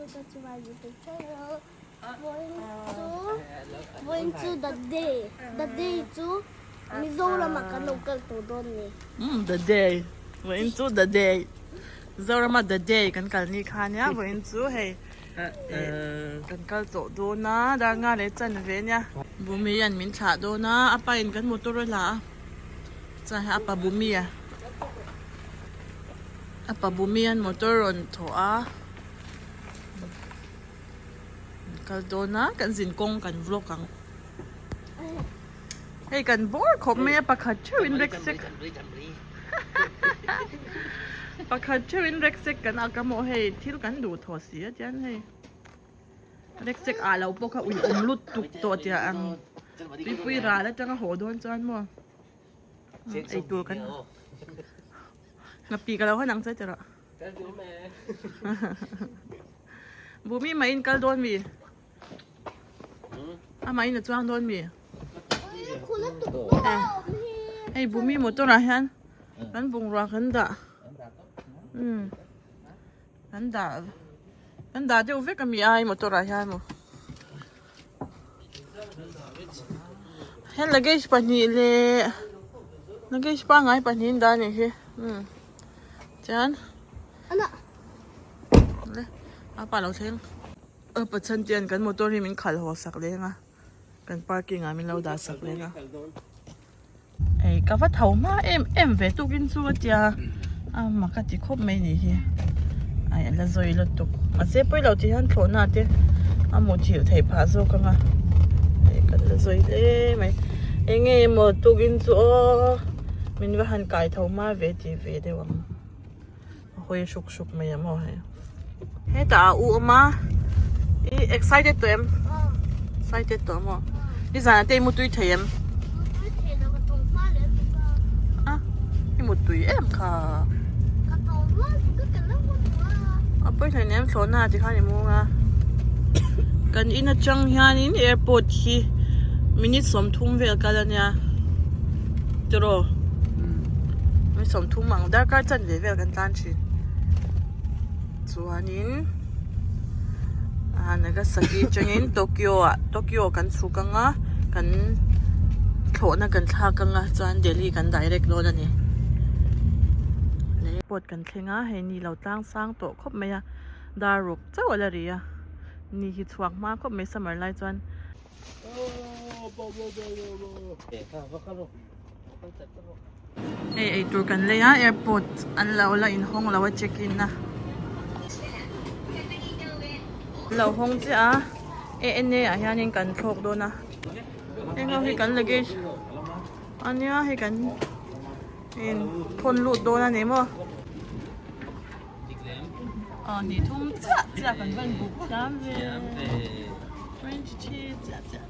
Welcome to my YouTube channel. Going to going to the day. The day chu Mizoram ah kan lo kal tawh dawn ni. Um the day. Vawiin chu the day. Mizoram a the day kan kal ni kha nia vawiin chu hei kan kal tawh dawn a dar nga leh chan ve nia. Bumi an min thlah dawn a a pa in kan motor a la a chuan hei a pa Bumi a a pa Bumi an motor rawn thawh a. Kal dawn a kan zin kawng kan vlog ang hei kan bawr khawp mai a pakhat theuh in rucksack pakhat theuh in rucksack kan ak a maw hei thil kan duh thaw si a tian hei rucksack ah lo pawh kha ui awm lut tuk tawh tia ang tuipui ral atanga haw dawn chuan maw eitur kan nghapih ka lo hawn ang che tiraw. Bumi mah in kal dawn mi? Amah in a chuang dawn mi? Hei Bumi motor ah hian kan bungrua kan dah. Um kan dah kan dah deuh vek ami a hei motor ah hian maw. Hei luggage pahnih leh luggage pangngai pahnih an dah a nih hi um. Chuan a pa lo thleng a Pathian te kan motor hi min khalh haw sak leng a kan parking ah min lo dah sak leng a hei ka va tho hma em em ve tukin chu a tia a mak a ti khawp mai ni hi ai a la zawi lutuk mahse pawi lo tih hian thlawhna te a muthilh theih phah zawk ang a hei kan la zawi hle mai eng nge maw tukin chu aw min va han kai tho hma ve tih ve deuh ang a hawi hruk hruk mai ang maw hei hetah a u awm a i excited tawh em excited tawh maw i zan ah te i mutui thei em a i mutui em kha a pawi hleinem em thlawhna ah tikhan i mung a kan in atang hianin airport hi minute sawmthum vel kal ania tiraw minute sawmthum ang darkar chanve vel kan tlan thin chuanin ah Nagasaki atangin Tokyo ah Tokyo kan chhuk anga kan thlawhna kan thlak anga chuan Delhi kan direct dawn a ni airport kan thleng a hei ni lo tlang sang tawh khawp mai a dar ruk chauh a la ri a ni hi chhuak hma khawp mai summer lai chuan. Hei eitur kan lei a airport an lo la inhawng lo a check in a lo hawng chiah a ANA ah hianin kan thlawk dawn a heng ho hi kan luggage ania hei kan in thawn lut dawn a ni maw. Aw ni thum chiah chiah kan van buk thiam ve French cheese chiah chiah.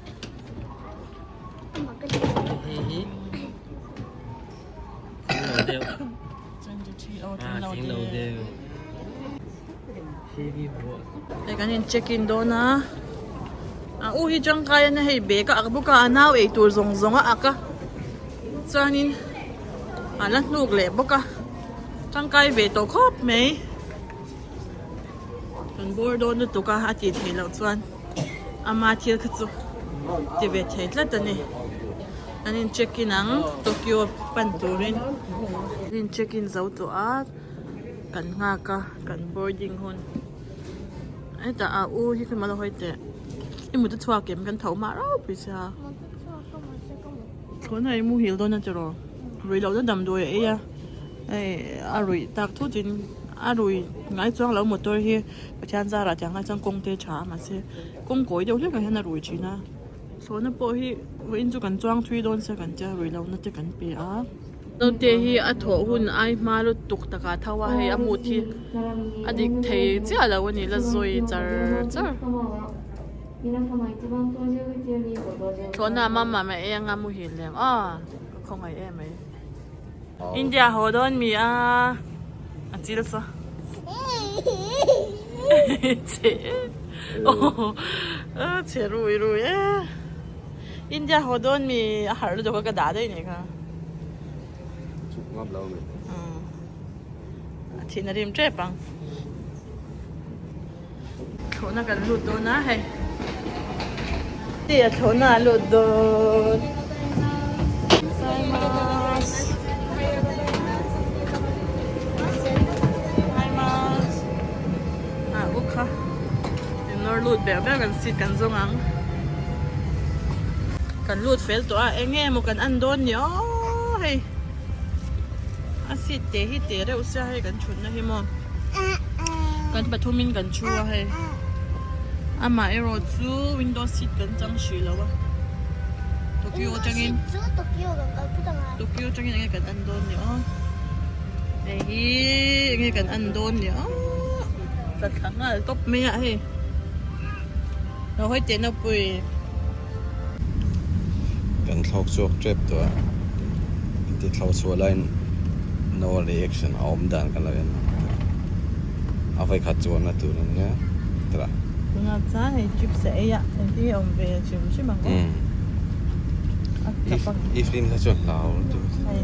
Hei kan in check in dawn a a u hi tangkai a nia hei bag a ak bawk a a nau ei tur zawng zawng a ak a chuanin a la hnuk leh bawk a tangkai ve tawh khawp mai kan bawr dawn lutuk a a tih theih loh chuan. Ama thil kha chu ti ve thei tlat a ni. An in check in ang Tokyo pan turin. An in check in zo tawh a kan nghak a kan boarding hun. Hetah a u hi kha malo hawi teh. I mut a chhuak em kan tho hma rau pui sia. Thlawhna i muhil dawn a tiraw. Ruih lohna damdawi a ei a hei a ruih tak thut in a rui ngai chuang lo motor hi. Pathian zarah tiang lai chuan kawng te tha a mahse kawng kawi deuh hlek ah hian a rui thin a sawhna pawh hi vawiin chu kan chuang thui dawn sia kan tia rui lohna te kan pe a naute hi a thawh hun ai hma lutuk takah tho a hei a mut hi a dik thei chiah lo a ni la zawi char char thlawhna ah mama mah ei anga muhil lem aw ka khawngaih em mai. India haw dawn mi a a chil saw che che rui rui e India haw dawn mi a harh lutuk a ka dah daih nih kha chuk ngam lo mi a thin a rim tep ang. Thlawhna kan lut dawn a hei. Tia thlawhna a lut dawn. Ah u kha in nawr lut ber ber kan seat kan zawng ang. Kan lut fel tawh a eng nge maw kan en dawn ni aw hei. A seat te hi te reuh sia hei kan thutna hi maw. Kan pathumin kan thu a hei. Amah erawh chu window seat kan chang hrih lo a. Tokyo atangin Tokyo atangin enge kan en dawn ni aw. Hei hi enge kan en dawn ni aw. Tla thla nghal tawp mai a hei. Lo hawi teh nopui. Kan thlawk chhuak tep tawh a. Inti thlo chhuah laiin no reaction a awm dan kan lo en ang tawh a. A vawikhat chuanna tur a nia tawh a. Tunah chuan hei chips a ei a, engtin nge awm ve hrim hrim ang aw. A chap a. Evelyn kha chuan hlau lutuk. Hei.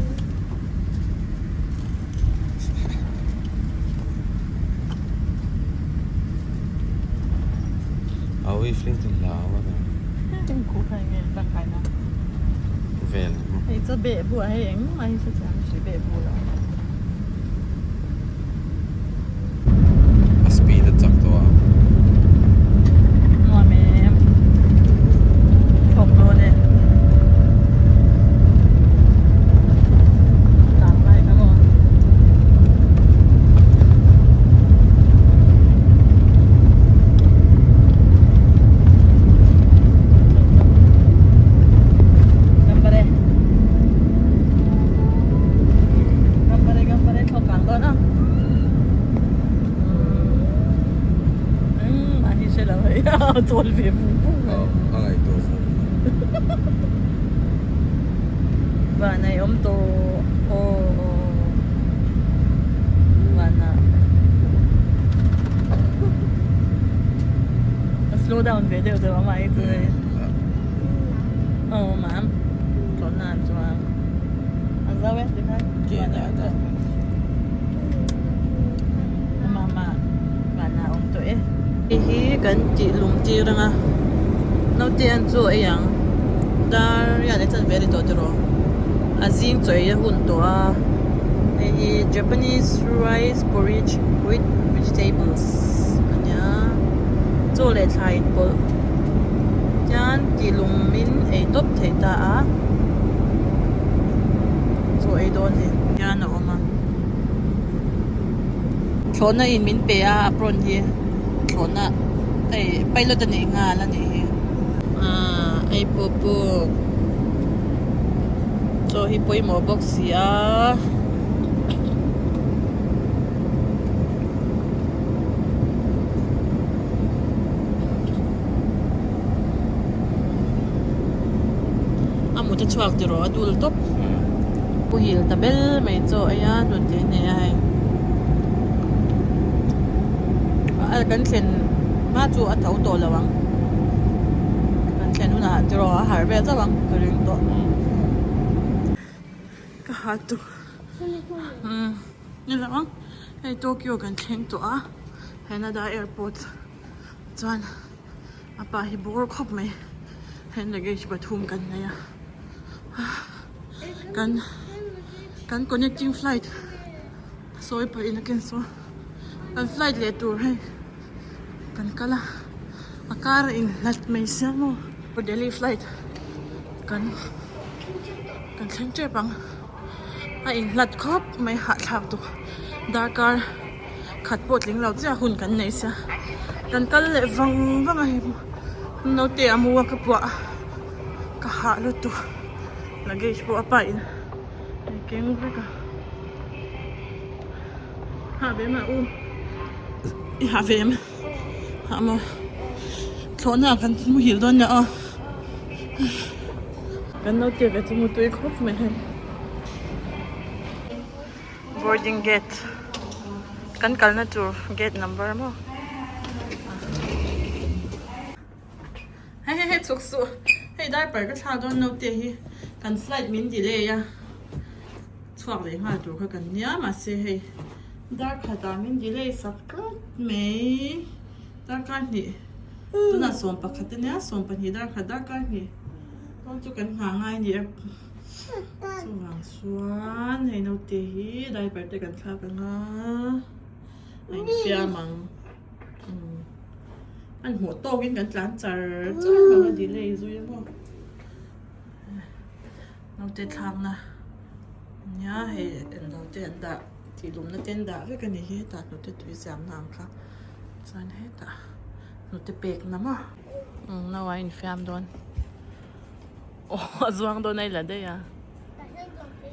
Awi Evelyn chu hlau a ni. Khuh kha enge tangkaina? Vel. Hei chu behbu ah hei engmah hi hrethiam hri behbu lo. A speed a chak tawh a. Nuam em. Thawk dawn e. Tang lai ka maw. Gambare. Gambare gambare thawk ang dawn a. Umm a hi hre lo hei a chawl ve vung vung mai. A ngaihtuah vung vung. Van a i awm tawh aw aw van ah a slow down ve deuh deuh a mah hi chu hei aw mam tawlhna ah chuan a zau e tikhan mama van ah a awm tawh e. Hei hi kan tih lum tir anga naute an chaw ei ang dar riat leh chanve a ni tawh tiraw a zing chaw ei a hun tawh a hei hi Japanese rice porridge with vegetables a nia chaw leh thlai inpawlh tian tih lum in ei tawp thei ta a chaw ei dawn ni hian a awm a. Thlawhna in min pe a apron hi thlawhna hei pilot a nih nghal a nih hi aaa ei pawh puk chaw hi pawimawh bawk si a. A mut a chhuak tiraw a dul tawp. Muhil ta bel mai chaw ei a hnute a nei a hei. A kan thlen hma chu a tho tawh lo ang. Kan thlen hunah tiraw a harh vel chauh ang ka ring tawh. Ka ha tu. Umm ni lo ang hei Tokyo kan thleng tawh a Haneda airport chuan. A pa hi bawr khawp mai hand luggage pathum kan nei a kan kan connecting flight sawi pah in a cancel kan flight leh tur hei kan kal a a kar a inhlat mai sia maw Delhi flight kan kan thleng tep ang a inhlat khawp mai hahthlak tuk darkar. Khat pawh tling lo chiah hun kan nei sia kan kal leh vang vang a hei naute a mu a ka puah a ka hah lutuk luggage pawh a pa in a keng vek a hah ve mah u i hah ve em hah maw thlawhna ah kan muhil dawn nia aw kan naute ve chu mutui khawp mai hei. Boarding gate kan kalna tur gate number maw hei hei hei chhuk suh hei diaper ka thlak dawn naute hi kan flight min delay a chhuak leh nghal tur kha kan nia mahse hei dar khatah min delay sak tlat mai. Darkar hnih tunah 11 a nia 12 darkhat darkar hnih dawn chu kan nghah ngai a ni a chuvang chuan hei naute hi diaper te kan thlak ang a a infiam ang an hmuh tawkin kan tlan char char lo a delay zui a maw naute thlakna nia hei naute an dah tih lumna te an dah vek a ni hi hetah hnute tui siamna ang kha. Chuan hetah hnute pek na maw umm no a infiam dawn aw a zuang dawn a i la daih a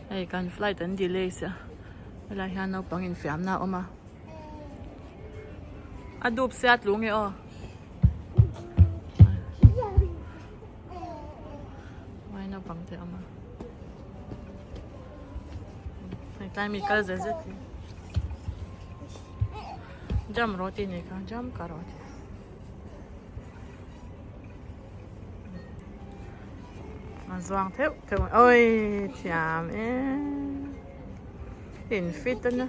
hei kan flight an delay sia helai hian naupang infiam na a awm a a dup sia tlu nge aw vai naupang te a awm a hei tlai mi kal zet zet hi. Jam roti ni kha jam ka roti. A zuang theuh theuh oi thiam e in fit a nia.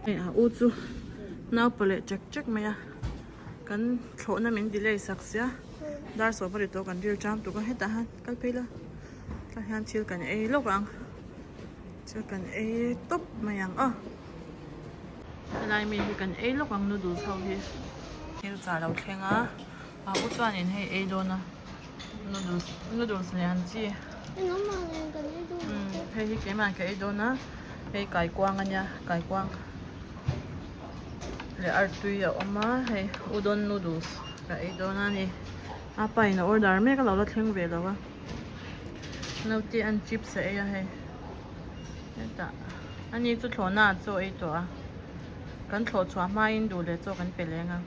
Hei a u chu naupa leh chek chek mai a kan thlawhna min delay sak sia dar sawm a ri tawh kan ril ṭam tuk a hetah hian kal phei la tah hian thil kan ei lawk ang thil kan ei tawp mai ang aw. Helai mi hi kan ei lawk ang noodles ho hi. Thil chah lo thleng a, a u chuanin hei ei dawn a noodles noodles lian chi. Hei hi keimah ka ei dawn a, hei kaikuang a nia kaikuang leh artui a awm a hei udon noodles ka ei dawn a ni. A pa in a order mek a lo la thleng ve lo a, naute an chips a ei a hei. Hetah ani chu thlawhna ah chaw ei tawh a kan thlawh chhuah hmain duh leh chaw kan pe leng a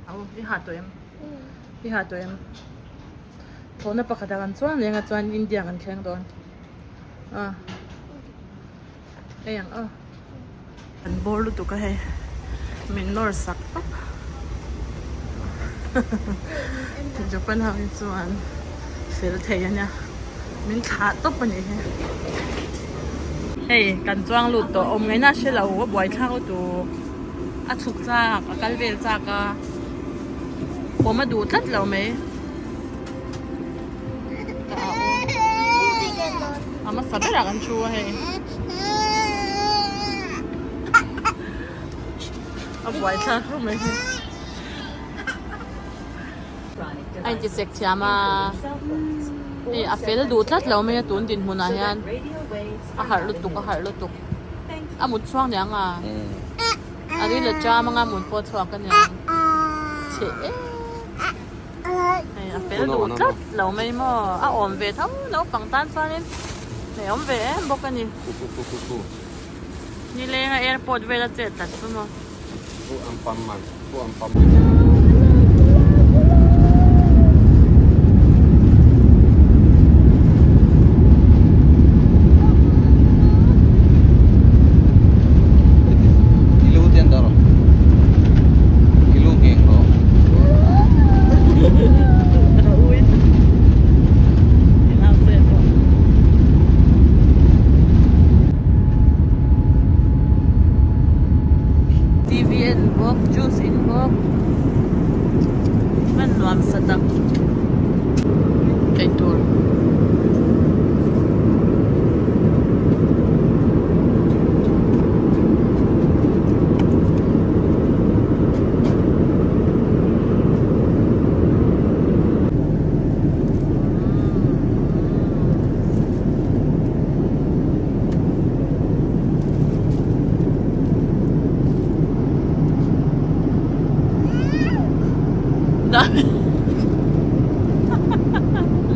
au i hah tawh em i hah tawh em thlawhna pakhat ah kan chuang leng a chuan India kan thleng dawn a ei ang aw kan bawr lutuk a hei min nawr sak tawp Japan ho hi chuan fel thei a nia min thlah tawp a nih hi hei kan chuang lut tawh awm ngaihna a hre lo a buaithlak lutuk a chhuk chak a kal vel chak a awm a duh tlat lo mai. A hmasa berah kan thu a hei. A buai thlak hlawm mai hi. A inti sek thiam a. Hei a fel duh tlat lo mai a tun dinhmunah hian a harh lutuk a harh lutuk. A mut chhuak niang a. A ril a cham anga mut pawh a chhuak a niang. Chhe em. Hei a fel duh tlat lo mai maw a awm ve tho naupang tan chuanin hei awm ve em bawk a ni nileng a airport vel a chet tlat chu maw. TV en bawk juice in bawk hman nuam sa tak eitur.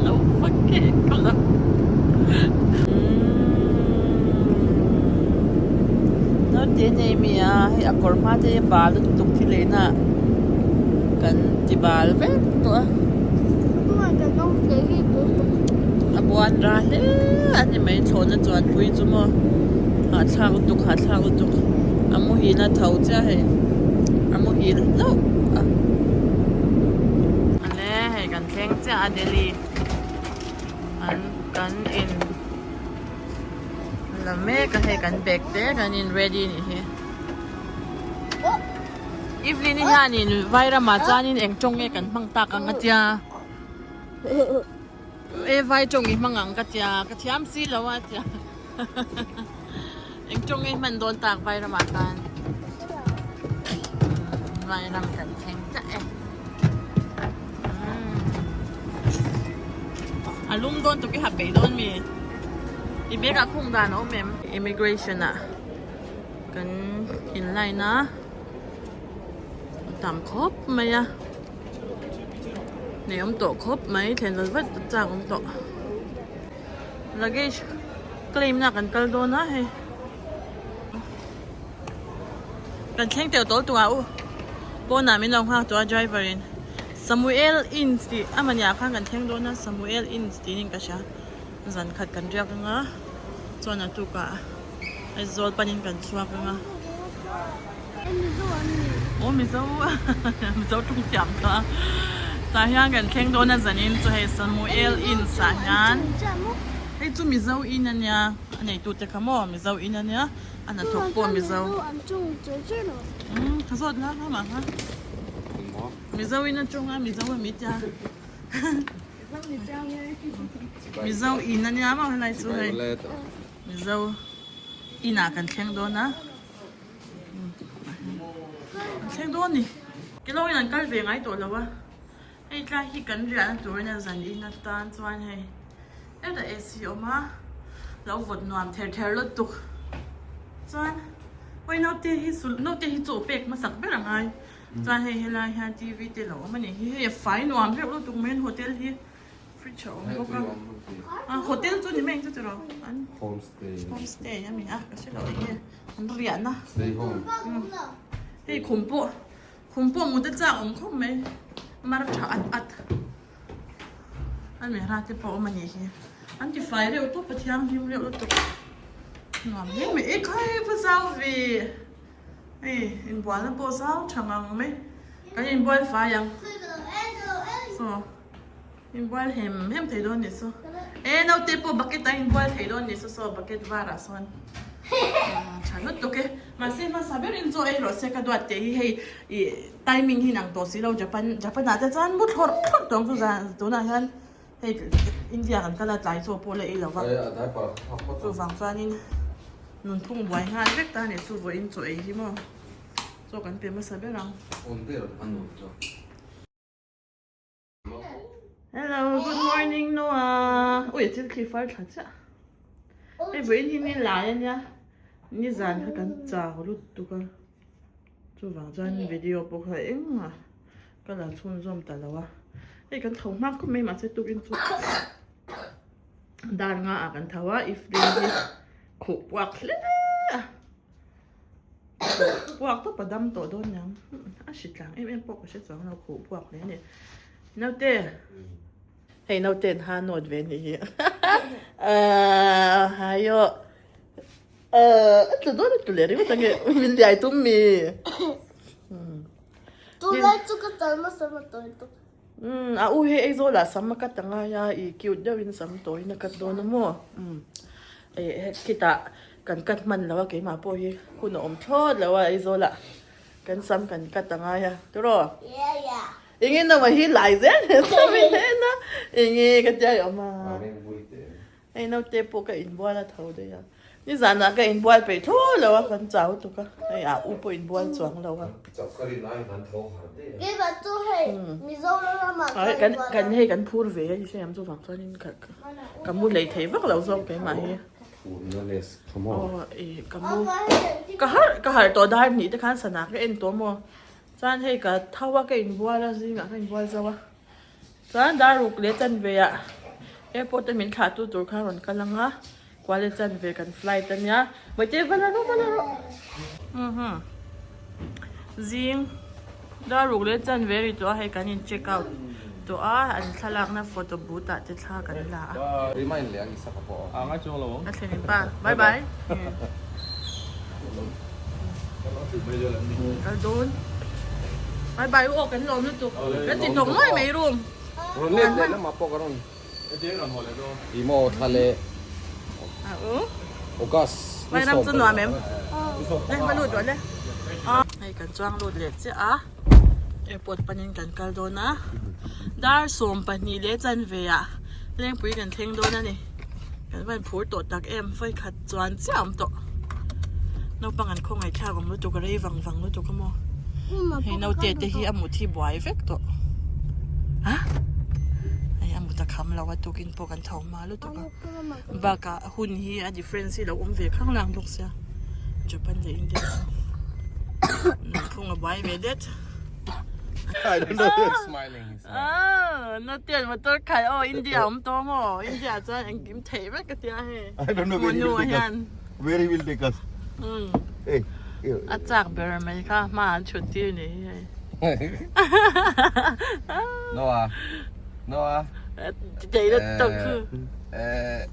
Lo va kek lo. Naute nei mi a hei a kawr hma te hi a bal lutuk thil ei na kan ti bal vek tawh a. A buan ra hle a ni mai thlawhna chuan pui chu maw hahthlak lutuk hahthlak lutuk a muhil a tho chiah hei a muhil hlauh a. Ale hei kan thleng chiah a Delhi an kan in la mek a hei kan bag te kan in ready nih hi. Evelyn-i hianin Vairamah chuanin eng tawng nge kan hmang tak ang a tia. E vai tawng i hmang ang ka tia, ka thiam si lo a tia. Eng tawng nge i hman dawn tak Vairamah khan? Vairam kan thleng chiah e. A lum dawn tuk i ha peih dawn mi? I bag ah khung dan a awm em? Immigration ah kan in line a tam khawp mai a nei awm tawh khawp mai thlen vat vat chak awm tawh luggage claim na kan kal dawn a hei kan thleng teuh tawh tawh a u pawnah min lo nghak tawh a driver in Samuel Inns tih a mahniah khan kan thleng dawn a Samuel Inns tiin ka hria zan khat kan riak anga chuan a tukah. Aizawl panin kan chhuak ang a. Aw Mizo Mizo tung thiam kha. Tah hian kan thleng dawn a zanin chu hei Samuel Inns ah hian hei chu Mizo in a nia a neitute kha maw Mizo in a nia a hnathawk pawh Mizo. Umm ka zawt la kha mah kha. Mizo in atanga Mizo a mi tia. Mizo in a nia maw helai chu hei. Mizo inah kan thleng dawn a, kan thleng dawn ni. Kilo in an kal ve ngai tawh lo a, hei tlai hi kan riahna turin a zan in atan chuan hei hetah AC awm a, lo vawt nuam ther ther lutuk chuan hawi naute hi naute hi chaw pek hmasak ber a ngai chuan hei helai hian TV te lo awm a ni hi hei a fai nuam reuh lutuk mai an hotel hi. Fridge a awm bawk a a hotel chu ni mai ang chu tiraw an Homestay homestay a mi a ka hre lo eng nge an riahna Stay home hei khum pawh khum pawh mut a chak awm khawp mai mar tha at at a mera te pawh a awm a nih hi an ti fai reuh tawp a thianghlim reuh lutuk nuam hle mai e khai va zau ve hei inbualna pawh zau tha ngang mai kan inbual fai ang saw. Inbual hem hem thei dawn nih chu. E naute pawh bucket a inbual thei dawn nih chu saw bucket varah sawn tha lutuk e. Mahse hmasa berin chaw ei rawh se ka duat teh hi hei ih timing hi inang tawh si lo Japan Japan ah te chuan mu thlawrh thlawrh tawh ang chu zan tunah hian hei India kan kal a tlai chaw pawh la ei lo va. Chuvang chuanin nunphung buai nghal vek ta nih chu vawiin chaw ei hi maw chaw kan pe hmasa ber ang. Hello, good morning Noah. Ui, thil thli far thla chiah. Hei vawiin hi ni lai a nia. Ni zan kha kan chau lutuk a. Chuvang chuan video pawh kha engmah ka la chhunzawm ta lo a. Hei kan tho hma khawp mai mahse tukin chu dar nga ah kan tho a if day hi khuh puak hle a. Puak tawp a dam tawh dawn niang a hri tlang em em pawh ka hre chuang lo khuh puak hle a ni naute hei naute an ha nawt ve ni hi ahh haio ahh a tlu dawn a tlu leh ringawt ange min liai tum mi Tunlai chu ka chal hmasa hma tawi tuk. Umm a u hi Aizawl ah sam a cut a ngai a ih cute deuh in sam tawiin a cut dawn a maw umm eh khitah kan cut hman lo a keimah pawh hi hun a awm thlawt lo a Aizawl ah kan sam kan cut a ngai a tiraw eng nge nawa hi lai zel zel sam i hlen a eng nge ka tia i awm a hei naute pawh ka inbual a tho daih a. Nizanah ka inbual peih thlawh lo a, kan chau tuk a, hei a u pawh inbual chuang lo a. Kan kan hei kan phur ve a ni hriam chuvang chuanin ka ka mu lei thei vak lo zawk keimah hi. Aw i ka mu ka harh ka harh tawh dar hnih te khan sana ka en tawh maw chuan hei ka tho a ka inbual a zingah ka inbual zo a. Chuan dar ruk leh chanve ah airport a min thlah tu tur khan rawn kal ang a, kual leh chanve kan flight a nia, Mawite va la rawh va la rawh umm zing dar ruk leh chanve a ri tawh a hei kan in check out tawh a an thlalakna photo booth ah te thla kan la a. Ka thlen in pa bye bye kal dawn bye bye u aw kan lawm lutuk kan ti hnawk nuai mai room rawn let leh lamah pawh ka rawn i maw thla leh a u August vai ram chu nuam em le va lut rawh le. Hei kan chuang lut leh chiah a airport panin kan kal dawn a dar 12 leh chanve ah lengpui kan thleng dawn a ni kan van phur tawh tak em vawikhat chuan chiah a awm tawh naupang an khawngaih thlak awm lutuk a rei vang vang lutuk a maw hei naute te hi a mut hi buai vek tawh a hei a mut a kham lo a tukin pawh kan tho hma lutuk a. Bakah hun hi a difference hi lo awm ve khang lang bawk sia Japan leh India chu nunphung a buai ve det. I don't know he's smiling he's smiling. Ah, Notian motor khalh aw India awm tawh maw India chuan engkim theih vek ka tia hei. I don't know where he will take us. Where he will take us. Um. Hey. A chak ber mai kha hma an chhut tir ni hi hei. Noah. Noah. Dei la tak chu. Eh.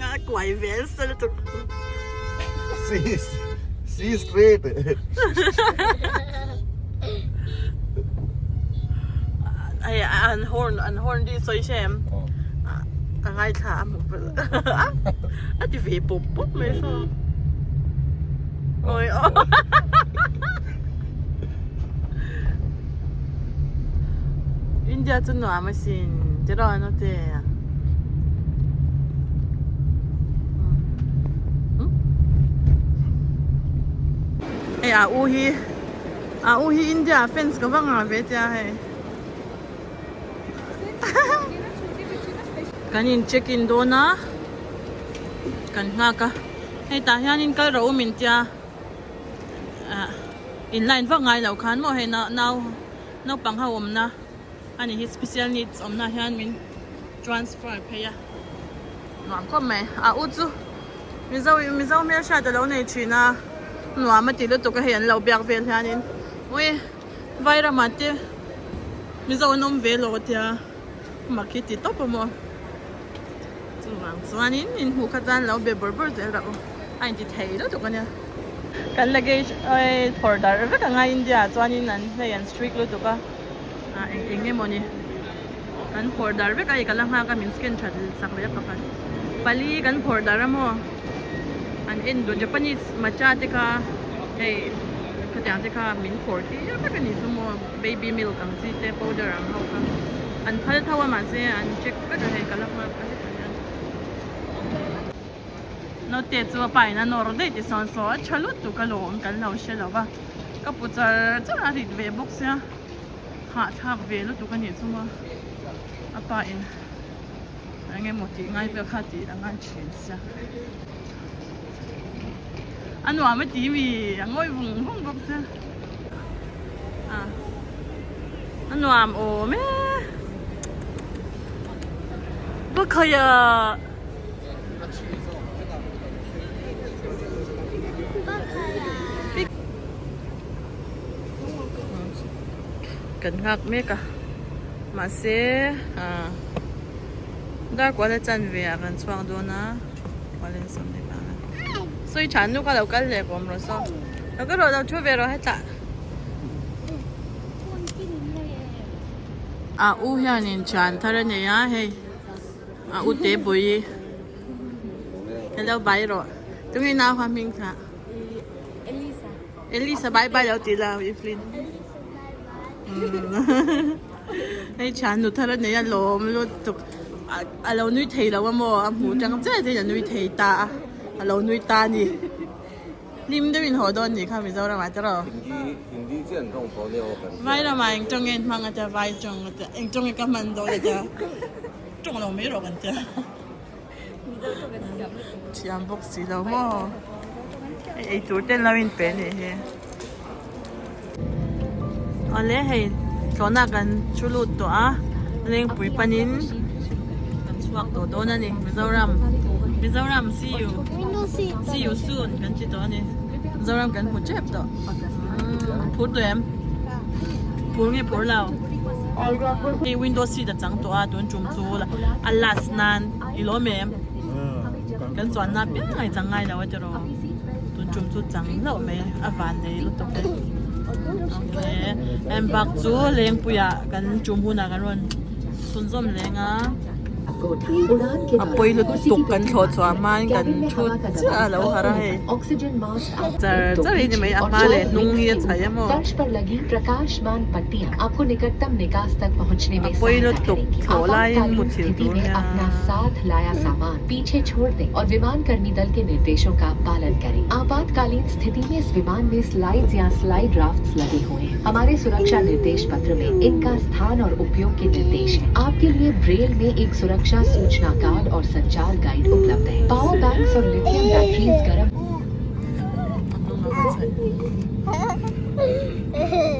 A kuai vel sa lutuk. See, see straight. Ai an horn an horn ri sawi hre em? A ngaithla a hmu pawh a ti ve pawp pawp mai saw. Awi aw. India chu nuam asin tiraw naute. Hei a u hi a u hi India fans ka va ngah ve tia hei. Kan in check in dawn a kan nghak a hei tah hianin kal rawh u min tia ah in line vak ngai loh khan maw hei nau naupang ho awmna a ni hi special needs awmna hian min transfer phei a nuam khawp mai a u chu mizo mizo hmelhriat a lo nei thin a nuam a ti lutuk a hei an lo biak vel hianin ui. Vairama te Mizo an awm ve lo tia mak hi ti tawp a maw chuvang chuanin in hmuh kha chuan lo be bawrh bawrh zel rawh u a inti thei lutuk ania kan luggage phawrh darh vek anga India ah chuanin an hei an strict lutuk a ah eng eng emaw ni kan phawrh darh vek a hei ka la nghak a min scan that sak leh a pakhat pali kan phawrh darh a maw an en duh Japanese matcha te kha hei. Khatiang te kha min phawrh tir vek a ni chu maw baby milk ang chi te powder ang ho kha an phal tho a mahse an check vek a hei ka la nghak a hetah hian naute chu a pa in a nawr daih ti sawn saw a tha lutuk alawm kan lo hre lo va ka pu char char a rit ve bawk sia hahthlak ve lutuk a nih chu maw a pa in eng emaw tih ngai vel kha tih a ngai thin sia. A nuam a ti mi a ngawi vung vung bawk sia a a nuam awm e bakhaia kan nghak mek a mahse ah dar kual a chanve ah kan chhuak dawn a. Sawi tha nu kha lo kal leh kawm rawh saw. Lo kal rawh lo thu ve rawh hetah. A u hianin thian thar a nei a hei a u te pui hello bye rawh tunge nau kha hming kha Elisa Elisa bye bye lo ti la Evelyn Hei thian nu thar a nei a lawm lutuk a lo nui thei lo a maw a hmuh tang chiah te in a nui thei ta a a lo nui ta a ni hlim deuh in haw dawn nih kha Mizoram ah te rawh vai ramah eng tawng nge an hmang a tia vai tawng a tia eng tawng nge ka hman dawn a tia tawng lo mai rawh kan tia thiam bawk si lo maw hei eitur te an lo inpe a nih hi. Awle hei tlawhna kan thu lut tawh a lengpui panin kan chhuak tawh dawn a ni Mizoram Mizoram see you see you soon kan ti tawh a ni Mizoram kan hmu tep tawh phur tawh em phur nge phur lo hei window seat a chang tawh a tun tum chu a last nan i lawm em kan chuanna piang a i chang ngai lo a tiraw. Tun tum chu chang hlauh mai a van nei lutuk e. Okay. Em bak chu lengpuiah kan tum hunah kan rawn chhunzawm leng a. A pawi lutuk kan thlawh chhuah hmain kan thu chiah a lo harh a hei char char hi ni mai a hma leh hnung hi a chhaih a maw a pawi lutuk thlawh laiin muthilh tur nia. A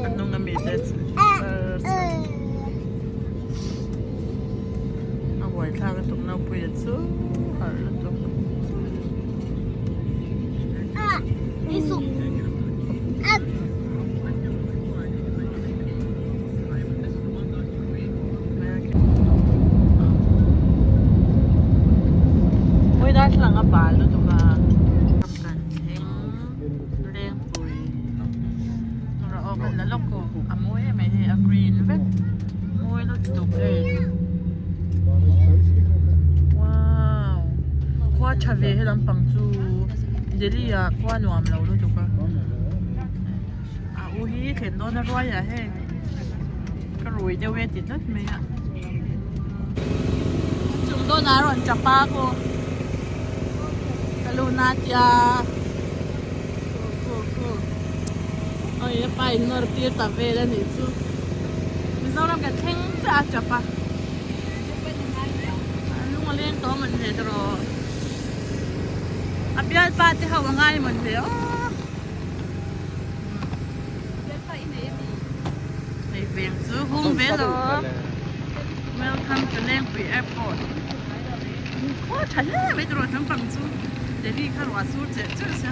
hnung a mi te char char a buaithlak lutuk naupui chu harh lutuk. Mawi darthlalang a bal lutuk a kan thleng lengpui rawh aw kan la lawk aw a mawi em mai hei a green vek mawi lutuk hei wow khua tha ve he lampang chu Delhi ah khua nuam lo lutuk a a u hi thlen dawn a ruai ah heng ka rui deuh e ti tlat mai a chung dawn ah a rawn tap a kaw ka lu na tia khu khu khu oi a pa in nawr tir ta vel a nih chu Mizoram kan thleng chiah a tap a a lung a leng tawh a mawn hle tawh a bialpa te ho a ngai mawn hle aw. Hei veng chu hung ve lo Welcome to Lengpui Airport khaw tha hle mai tawh lampang chu Delhi kha ruah sur cheh cheh sia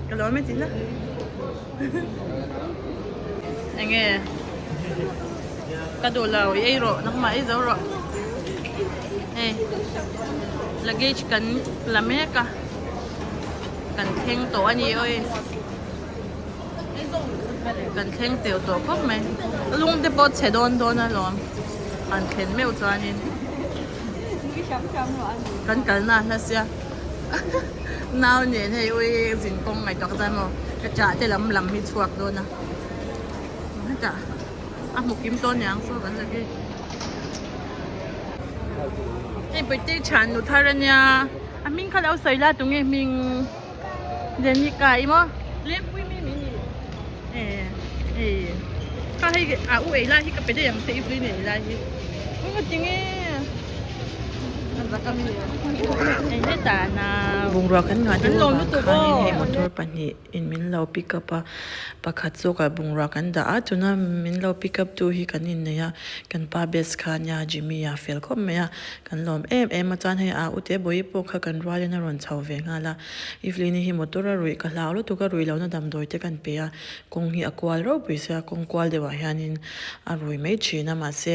ka lawm e tih na enge ka duh lo i ei rawh nangmah ei zo rawh hei luggage kan la mek a kan thleng tawh a ni awi kan thleng teuh tawh khawp mai lung te pawh chhe dawn dawn alawm han thlen meuh chuanin kan kalna a hla sia nau nen hei ui zin kawng ngaihtuah ka chuan maw ka chah te lam lam hi chhuak dawn a hetah a hmu kim tawn niang saw kan luggage Hei birthday chhan nu thar ania a hming kha lo sawi la tunge hming Jenica i maw lengpui mi min nih eh hei kha hei a u ei lai hi ka pe daih ang che i pui nei lai hi eng a tinge a zak ami hei hetah nau Bungrua kan ngah kan deuh lawm avang lutuk khanin aw hei motor pahnih in min lo pick up a, pakhat zawkah bungrua kan dah a, tuna min lo pick up tu hi kan innei a, kan pa best kha ania Jimmy a fel khawp mai a, kan lawm em em a, chuan hei a ute bawi pawh kha kan rualin a rawn chho ve nghal a, Evelyn-i hi motor a ruih ka hlau lutuk a, ruih lohna damdawi te kan pe a, kawng hi a kual ropui sia, kawng kual deuhah hianin a rui mai thin a, mahse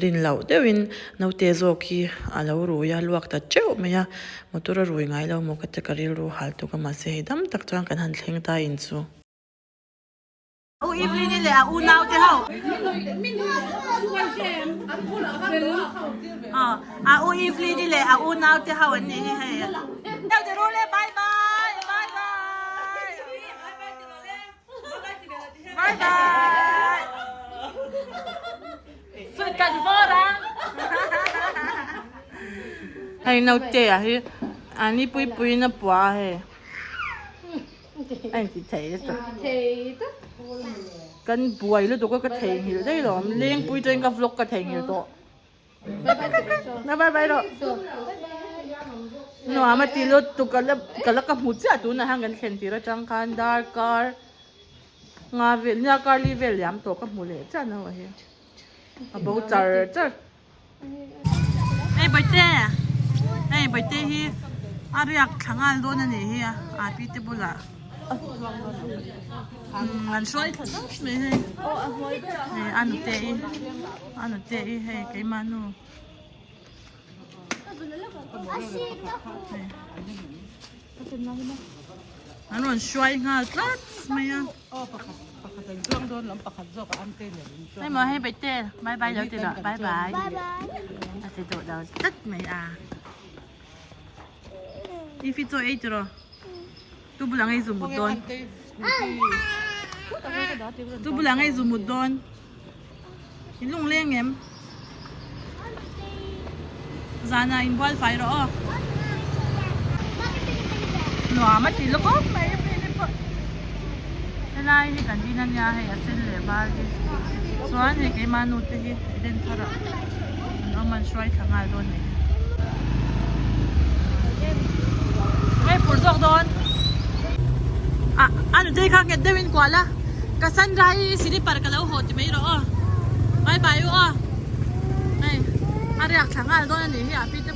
rin loh deuhin naute zawk hi a lo rui a, luak ta teuh mai a. Motor a rui ngai lo maw ka ti ka rilru hal tuk a mahse hei dam tak chuan kan han thleng ta in chu. U Evelyn-i leh a unau te ho. A u Evelyn-i leh a unau te ho an nih hi hei. Bye bye bye bye. Bye bye. Sweet kan vawr ang. Hei naute ah hi ani pui pui in a pua a hei. A inti thei lutuk. Kan buai lutuk a ka theihnghilh daih lo. Lengpui chuan ka vlog ka theihnghilh tawh. Na bye bye rawh. Nuam a ti lutuk ka la ka la ka hmu chiah tunah hian kan thlen tir atang khan darkar Nga vel nia kar li vel liam tawh ka hmu leh chiah no a hi a bo char char. Hei bawihte hei bawihte hi a riak thla nghal dawn a nih hi a a pi te bulah an hruai thla deuh mai hei hei a nute i a nute i hei keimah nu. An rawn hruai nghal tlat mai a. Aw pakhat pakhat an chuang dawn lam pakhat zawk a ante nen an chuang. Hei maw hei Bete bye bye lo ti rawh bye bye. Bye bye. A ti duh lo tlat mai a. I fi chaw ei tiraw? Tu bulah ngei zu mut dawn. Tu bulah ngei zu mut dawn. I lung leng em? Zana in bual fai rawh aw. Nuam a ti lawk mai a phei pawh. Helai hi kan in ania hei a sen leh var hi. Chuan hei keimah nu te hi Eden thar ah an awm an hruai thla nghal dawn nei. Hei phur zawk dawn. A a nutei kha nghet deuhin kual a. Cassandra hi slipper ka lo haw ti mai rawh aw. Bye bye u aw. Hei a riak thla nghal dawn a nih hi a pi te.